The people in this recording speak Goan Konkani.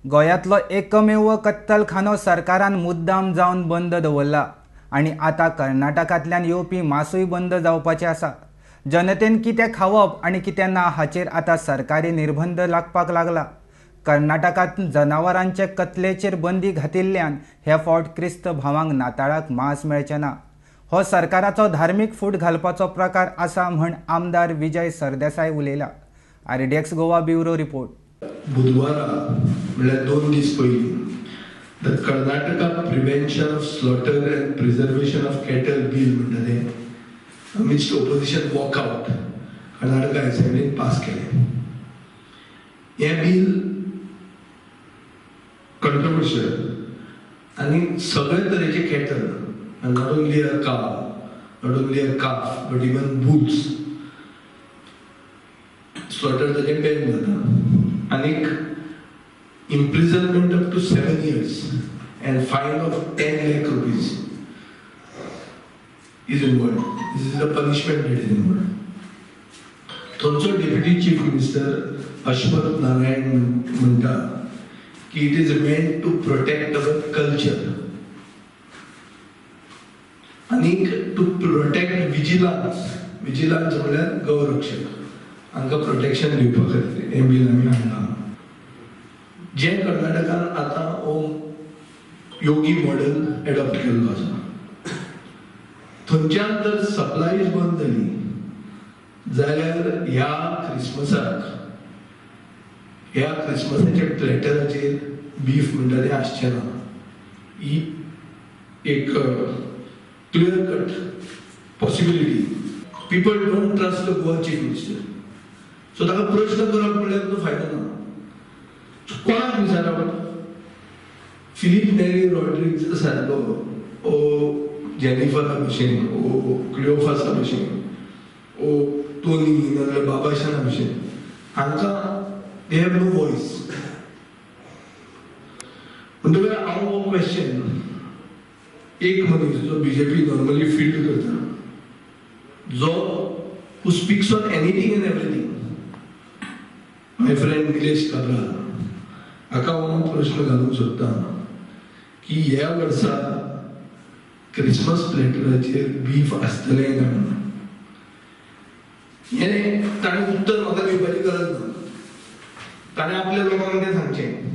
गोंयांतलो एकमेव कत्तलखानो सरकारान मुद्दाम जावन बंद दवरला आनी आतां कर्नाटकांतल्यान येवपी मासूय बंद जावपाचें आसा. जनतेन कितें खावप आनी कितें ना हाचेर आतां सरकारी निर्बंध लागपाक लागला. कर्नाटकांत जनावरांचे कत्लेचेर बंदी घातिल्ल्यान हे फावट क्रिस्त भावांक नाताळाक मांस मेळचें ना. हो सरकाराचो धार्मीक फूट घालपाचो प्रकार आसा म्हण आमदार Vijay Sardesai उलयला. RDX Goa bureau report. बुधवारा म्हणल्यार 2 दीस पयलीं the Karnataka prevention of slaughter and preservation of cattle bill म्हणटा तें अमिस्ट ओपोजिशन वॉकआउट कर्नाटका असेंब्लीन पास केलें. हें बील कंट्रोवर्शियल आनी सगळे तरेचे cattle, not only a cow, not only a calf, but even bulls slaughter ताचें बॅन जाता आनीक imprisonment up to 7 years and fine of 10 lakh rupees is involved. This is the punishment that is involved. थंयचो deputy chief minister Ashwath Narayan म्हणटा की it is meant to protect our culture आनीक टू प्रोटेक्ट विजिलन्स. विजिलन्स म्हणल्यार गौरक्षक, हांकां प्रोटेक्शन दिवपा खातीर हें बील आमी हाडलां. जें कर्नाटकान आतां हो योगी मॉडेल एडॉप्ट केल्लो आसा, थंयच्यान जर सप्लायज बंद जाली जाल्यार ह्या क्रिसमसाक, ह्या क्रिसमसाच्या प्लॅटराचेर बीफ म्हणटा तें आसचें ना. ही एक clear cut possibility. People don't trust the Goa chief minister. So ताका प्रश्न करप म्हणल्यार तो फायदो ना. कोणाक विचारप? फिलीप नेरी रॉड्रिग्ज सारको ओ जेनिफरा भशेन, ओ क्लिओफासा भशेन, ओ टोनी नाजाल्यार बाबाशाना भशेन, हांकां they have no voice. म्हणटकच हांव हो क्वेश्चन एक मनीस जो बीजेपी नॉर्मली फिल्ड करता, जो who speaks on anything and everything, my friend Nilesh Cabral, हाका हांव प्रश्न घालूंक सोदता की ह्या वर्सा क्रिसमस प्लॅटराचेर बीफ आसतलें काय म्हणून. हें ताणें उत्तर म्हाका दिवपाची गरज ना, ताणें आपल्या लोकांक तें सांगचें.